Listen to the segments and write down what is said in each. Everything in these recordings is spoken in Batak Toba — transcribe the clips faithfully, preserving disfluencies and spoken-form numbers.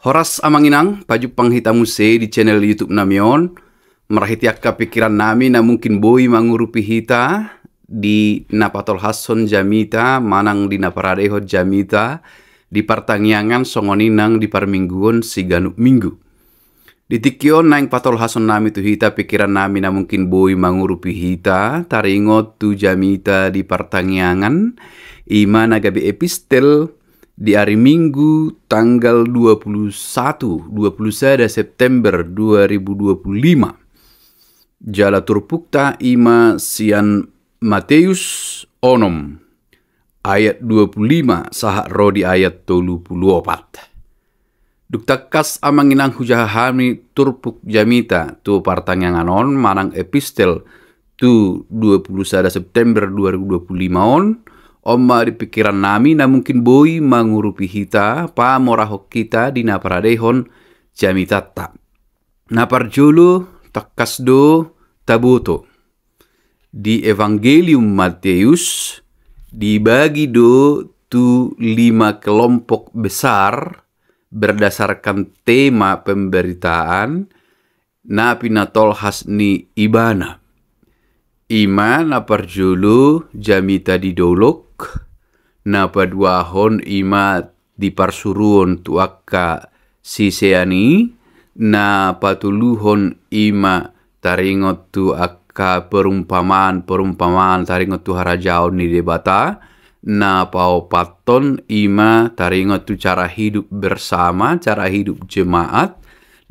Horas amang inang, pajumpang hita muse di channel YouTube nami on. Marhite angka pikiran nami na mungkin boi mangurupi hita di na patolhashon jamita manang di na paradehon jamita di partangiangan songon i nang di parmingguon siganup minggu. Di tingki on naeng patolhashon nami tu hita pikiran nami na mungkin boi mangurupi hita taringot tu jamita di partangiangan, i ma na gabe epistel di ari Minggu tanggal dua puluh satu, dua puluh sada September dua ribu dua puluh lima. Jala turpukta i ma sian Mateus onom ayat dua puluh lima sahat ro di ayat tolu puluh opat. Dung tangkas amang inang hujaha hami turpuk jamita tu partangiangan on manang epistel tu dua puluh sada September dua ribu dua puluh lima on, on ma di pikiran nami na mungkin boi mangurupi hita pamorahon hita di na paradehon jamitanta. Na parjolo tangkas do taboto. Di Evangelium Mateus dibagi do tu lima kelompok besar berdasarkan tema pemberitaan na pinatolhas ni ibana. I ma na parjolo jamita di dolok, na paduahon i ma di parsuruon tu angka sisean i, na patoluhon i ma taringot tu angka perumpamaan-perumpamaan taringot tu harajaon ni Debata, na paopathon i ma taringot tu cara hidup bersama, cara hidup jemaat,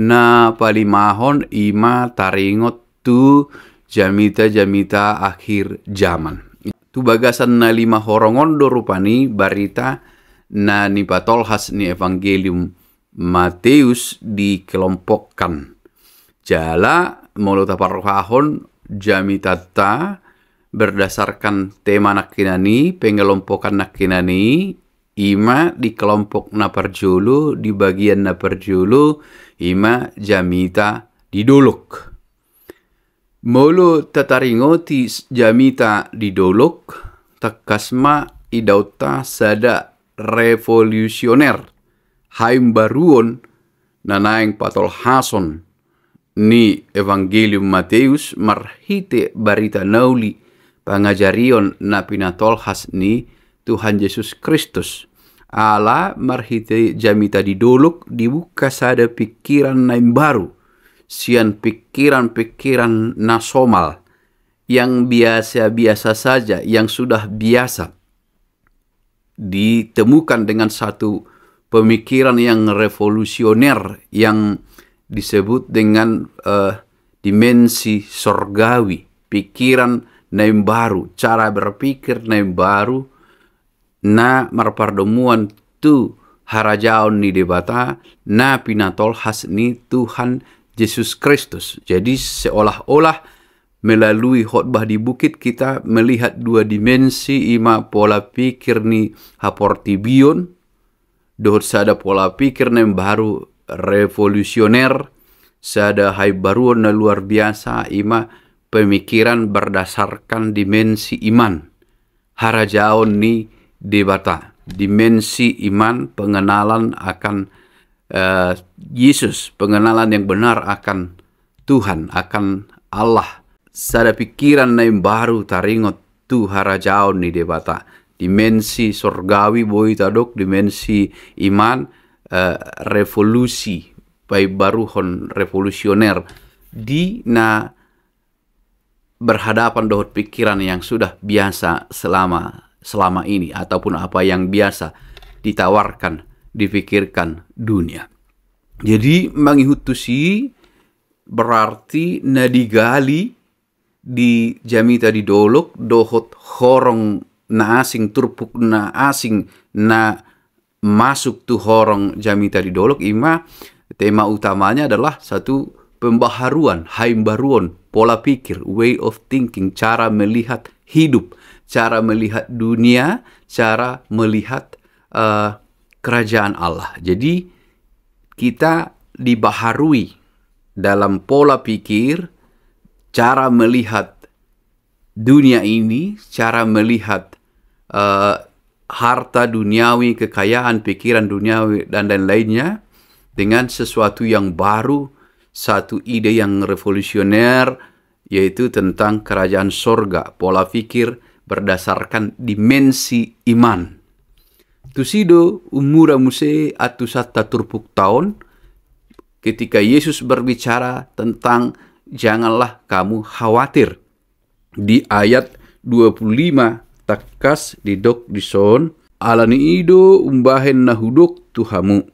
na palimahon i ma taringot tu jamita-jamita akhir zaman. Tu bagasan na lima horong on do rupani barita na nipatolhas ni Evangelium Mateus dikelompokkan. Jala molo taparrohahon jamitanta berdasarkan tema nangkinan i, pengelompokan nangkinan i, i ma di kelompok na parjolo, di bagian na parjolo, i ma jamita di dolok. Molo tataringoti jamita di dolok, tangkas ma idaonta sada revolusioner, haimbaruon na naeng patolhashon ni Evangelium Mateus marhite barita na uli pangajarion na pinatolhas ni Tuhan Jesus Kristus. Ala marhite jamita di dolok dibuka sada pikiran na imbaru, sian pikiran-pikiran na somal, yang biasa-biasa saja, yang sudah biasa, ditemukan dengan satu pemikiran yang revolusioner yang disebut dengan eh, dimensi sorgawi, pikiran na imbaru, cara berpikir na imbaru, na marpardomuan tu harajaon ni Debata na pinatolhas ni Tuhan Jesus Kristus. Jadi seolah-olah melalui khotbah di bukit kita melihat dua dimensi, i ma pola pikir ni haportibion dohot sada pola pikir na imbaru revolusioner, sada haimbaruon na luar biasa, i ma pemikiran berdasarkan dimensi iman, harajaon ni Debata, dimensi iman, pengenalan akan eh, Yesus, pengenalan yang benar akan Tuhan, akan Allah. Sada pikiran na imbaru taringot tu harajaon ni Debata. Dimensi sorgawi boi tadok, dimensi iman, eh, revolusi, paimbaruhon, revolusioner di na berhadapan dohot pikiran yang sudah biasa selama selama ini ataupun apa yang biasa ditawarkan, dipikirkan dunia. Jadi mangihut tusi berarti na digali di jamita di dolok dohot horong na asing, turpuk na asing na masuk tu horong jamita di dolok, i ma tema utamanya adalah satu pembaharuan, haimbaruon, pola pikir, way of thinking, cara melihat hidup, cara melihat dunia, cara melihat eh, kerajaan Allah. Jadi kita dibaharui dalam pola pikir, cara melihat dunia ini, cara melihat eh, harta duniawi, kekayaan, pikiran duniawi, dan lain-lainnya, dengan sesuatu yang baru, satu ide yang revolusioner, yaitu tentang kerajaan sorga, pola pikir berdasarkan dimensi iman. Tusi do umura muse antusanta turpuk taon, ketika Yesus berbicara tentang janganlah kamu khawatir. Di ayat dua puluh lima tangkas didok dison, alani i do umbahen na hudok tu hamu,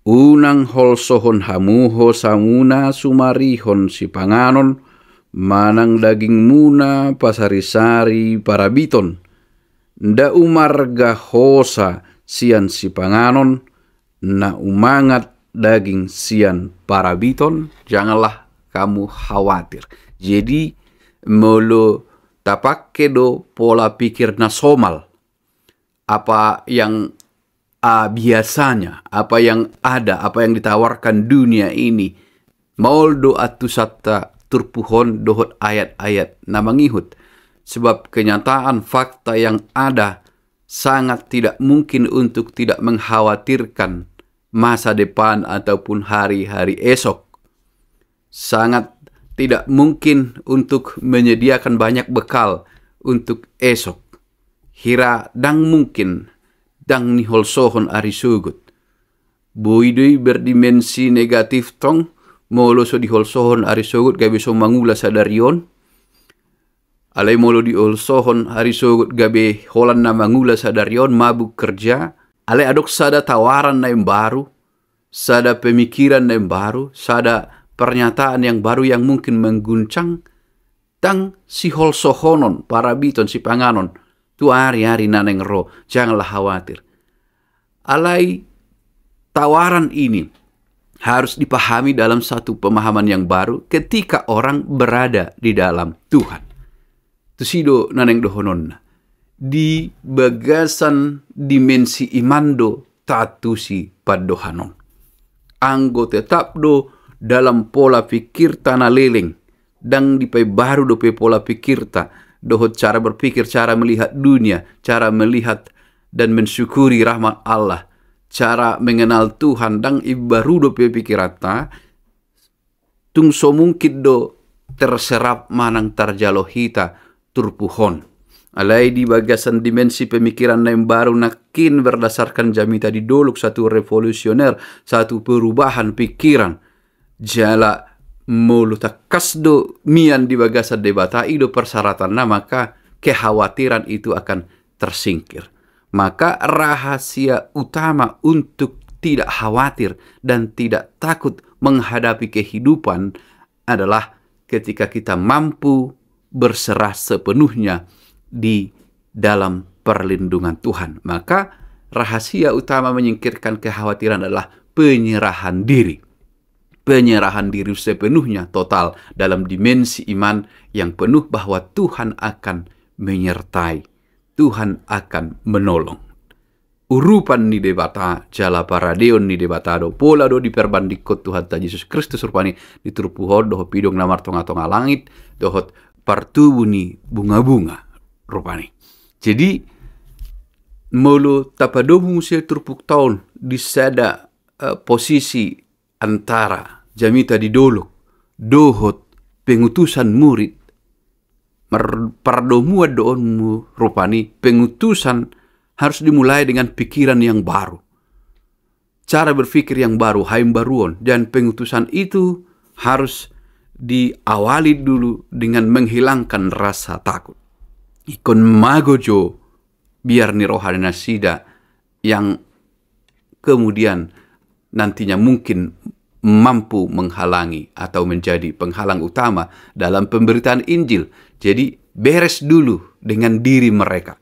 unang holsohon hamu hosamuna sumarihon sipanganon, manang dagingmuna pasarisari parabiton. Nda umarga hosa sian sipanganon, na umangat daging sian parabiton, janganlah kamu khawatir. Jadi, molo tapake do pola pikir na somal, apa yang, ah, biasanya, apa yang ada, apa yang ditawarkan dunia ini, maol do antusanta turpuk on dohot ayat-ayat na mangihut. Sebab kenyataan fakta yang ada sangat tidak mungkin untuk tidak mengkhawatirkan masa depan ataupun hari-hari esok. Sangat tidak mungkin untuk menyediakan banyak bekal untuk esok. Hira ndang mungkin, ndang niholsohon ari sogot. Boi do i berdimensi negatif tong, molo so diholsohon ari sogot gabe so mangula sadari on. Alai molo diholsohon ari sogot gabe holan na mangula sadari on, mabuk kerja. Alai adong sada tawaran na imbaru, sada pemikiran na imbaru, sada pernyataan yang baru yang mungkin mengguncang, ndang siholsohonon parabiton sipanganon tu ari-ari na naeng ro, janganlah khawatir. Alai tawaran ini harus dipahami dalam satu pemahaman yang baru ketika orang berada di dalam Tuhan. Tusi do na naeng dohononna. Di bagasan dimensi iman do taantusi pandohan on. Anggo tetap do dalam pola pikirta na leleng, ndang dipaimbaru dope pola pikirta, dohot cara berpikir, cara melihat dunia, cara melihat dan mensyukuri rahmat Allah, cara mengenal Tuhan, ndang imbaru dope pikiranta, tung so mungkin do terserap manang tarjalo hita turpuk on. Alai di bagasan dimensi pemikiran na imbaru nangkin berdasarkan jamita di dolok, satu revolusioner, satu perubahan pikiran. Jala molo tangkas do mian di bagasan Debata, i do persyaratanna, maka kekhawatiran itu akan tersingkir. Maka rahasia utama untuk tidak khawatir dan tidak takut menghadapi kehidupan adalah ketika kita mampu berserah sepenuhnya di dalam perlindungan Tuhan. Maka rahasia utama menyingkirkan kekhawatiran adalah penyerahan diri. Penyerahan diri sepenuhnya, total, dalam dimensi iman yang penuh bahwa Tuhan akan menyertai, Tuhan akan menolong. Urupan ni Debata jala paradeon ni Debata do, pola do diperbandingkon Tuhanta Jesus Kristus rupani di turpuk on dohot pidong na martonga-tonga langit dohot partubu ni bunga-bunga rupani. Jadi, molo tapadomu muse turpukta on di sada, eh, posisi antara jamita di dolok dohot pengutusan murid, mar-, pardomuan do on mu-, rupani, pengutusan harus dimulai dengan pikiran yang baru, cara berpikir yang baru, haimbaruon, dan pengutusan itu harus diawali dulu dengan menghilangkan rasa takut. Ingkon mago jo biar ni roha ni nasida yang kemudian nantinya mungkin mampu menghalangi atau menjadi penghalang utama dalam pemberitaan Injil. Jadi, beres dulu dengan diri mereka.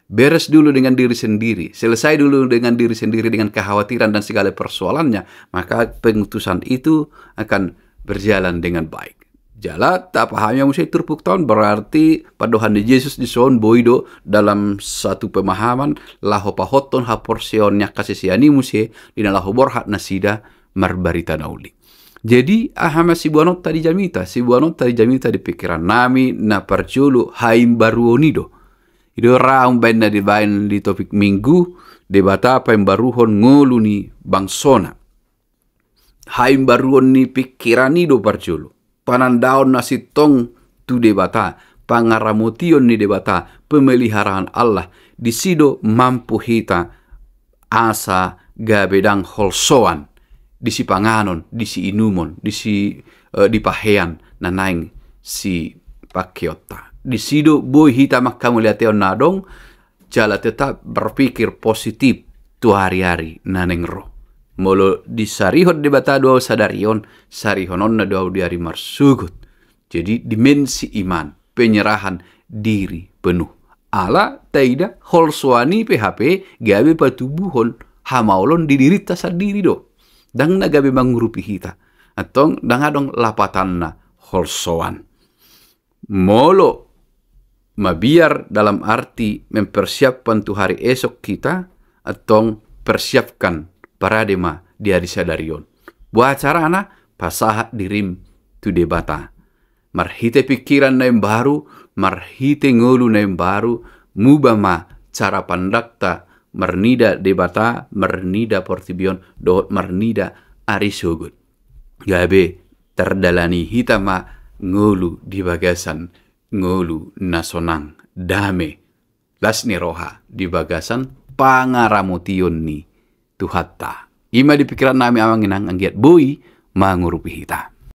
Beres dulu dengan diri sendiri. Selesai dulu dengan diri sendiri, dengan kekhawatiran dan segala persoalannya, maka pengutusan itu akan berjalan dengan baik. Jala, tapahami muse turpukta on, berarti pandohan ni Jesus dison boi do dalam satu pemahaman, laho pahothon haporseaon ni angka sisean i muse, di na laho borhat nasida marbarita na uli. Jadi, aha ma siboanonta di jamita? Siboanonta di jamita di pikiran nami, na parjolo haimbaruon i do. I do ra umbaen na dibaen di topik Minggu, Debata paimbaruhon ngolu ni bangsona. haimbaruon ni pingkiran i do parjolo. Panandaon na sintong tu Debata, pangaramotion ni Debata, pemeliharaan Allah, disi do mampu hita asa gabe ndang holsoan di sipanganon, di siinumon, di si, eh, di pahean na naeng sipangkeonta. Disi do boi hita manghamauliateon na adong, jala tetap berpikir positif tu ari-ari na naeng ro. Molo disarihon Debata do au sadari on, sarihononna do au di ari marsogot. Jadi dimensi iman, penyerahan diri penuh. Ala taida holsoan i pe hape gabe patubuhon hamaolon di dirinta sandiri do. Ndang na gabe mangurupi hita. Antong ndang adong lapatanna holsoan. Molo mabiar dalam arti mempersiapkan tu hari esok hita, antong persiapkan, parade ma di ari sadari on. Boha carana? Pasahat dirim tu Debata. Marhite pingkiran na imbaru, marhite ngolu na imbaru, muba ma cara pandangta marnida Debata, marnida portibi on, dohot marnida ari sogot. Gabe tardalani hita ma ngolu di bagasan ngolu na sonang, dame, las ni roha di bagasan pangaramotion ni Tuhanta. I ma di pingkiran nami, amang inang, anggiat boi mangurupi hita.